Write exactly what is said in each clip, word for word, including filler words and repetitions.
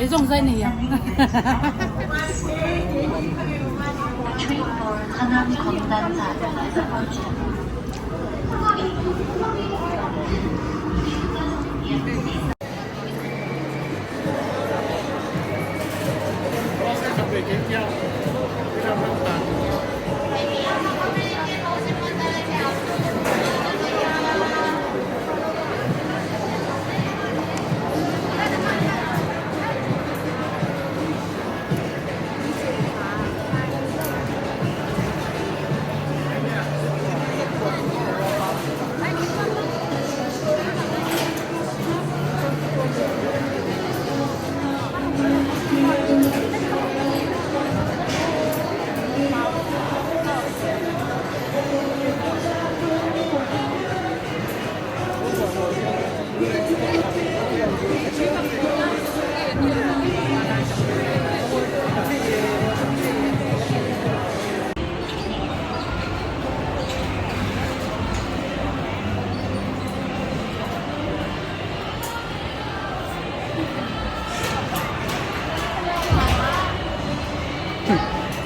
Ei zong zai nei a.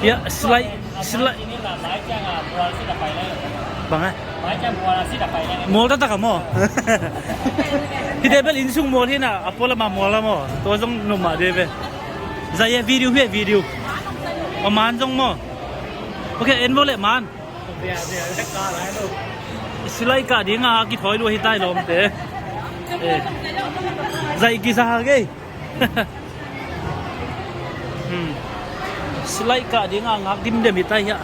Ya, slide, slide. Bang a? Mual taktak a maw? Hih teh bel inn sung mual hi na, a pualam a mual a maw? Tua zong nuam mah ding ve. Zai e video hi e video. A man zong maw? Ok, en vo leh man. Slide kah ding a kithawi lua hi tai lawmte. Eh. Zai kisa ha kei. Hmm. Slide kah ding a ngak dimdem hi tai hiah.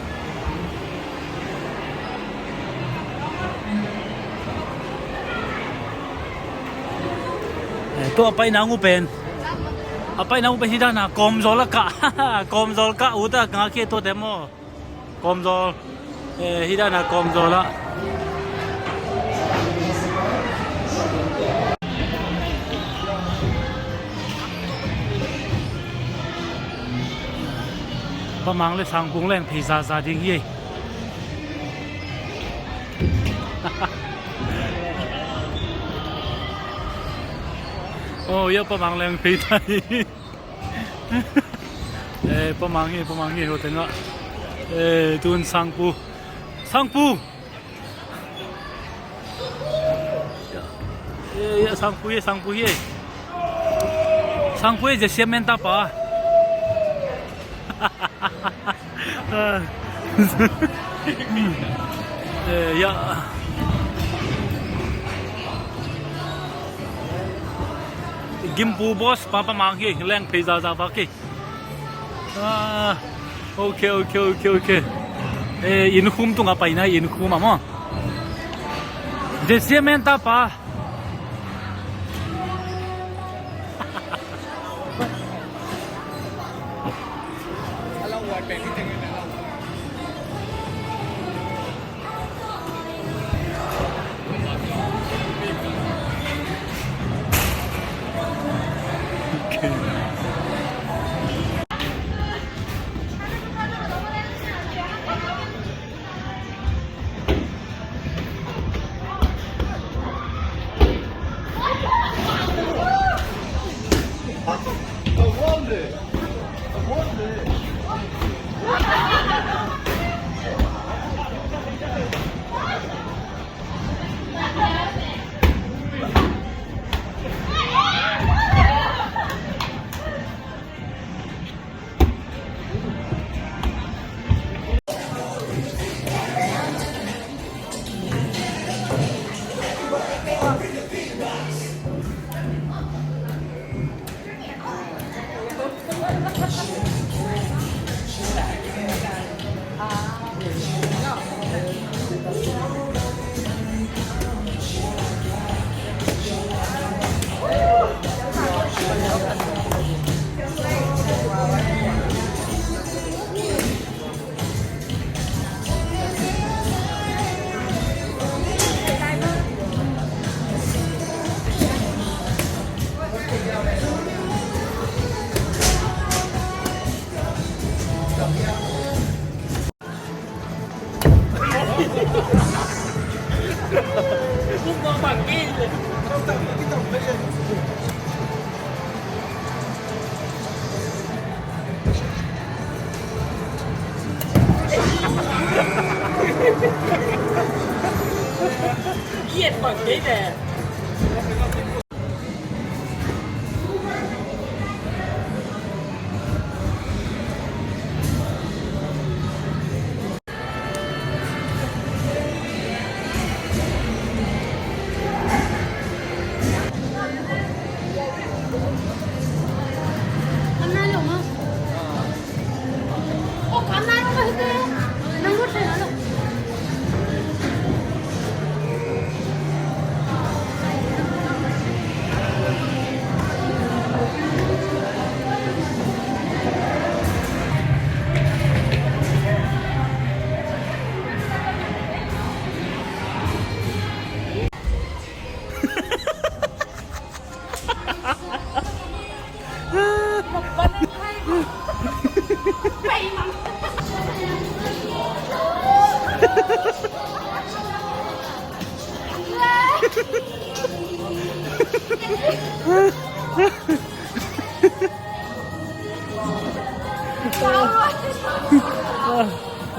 Eh, tua a paina ngu pen. A paina ngu pen hi dan a kawmzawl a kah. Kawmzawl kah ut a ngak hi tuate maw. Kawmzawl. Eh, hih dan a kawmzawl ah. Pa Mang le Sang Pung leng phei zaza ding hi ei. Oh, ya Pa Mang leng phei tai. Eh, Pa Mang hi, Pa Mang hi, ho tengah. Eh, tun Sang Pu. Sang Pu! Eh, ya, Sang Pu hi, Sang Pu hi. Sang Pu hi, Jessica Menta pa. Eh, ya. Gimpu boss, Pa Pa Mang hi, leng phei zaza bak hi. Ah, ok, ok, ok, ok. Eh, inn khum tungah paina, inn khum ah maw. Jessica Menta pa.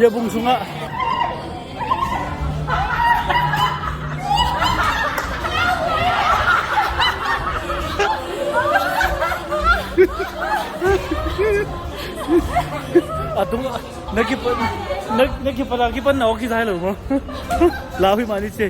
Ya bung sungah. A tung na kipan, na, na kipan, na kipan na awk kisai lo maw. Lau hi mah ni ci.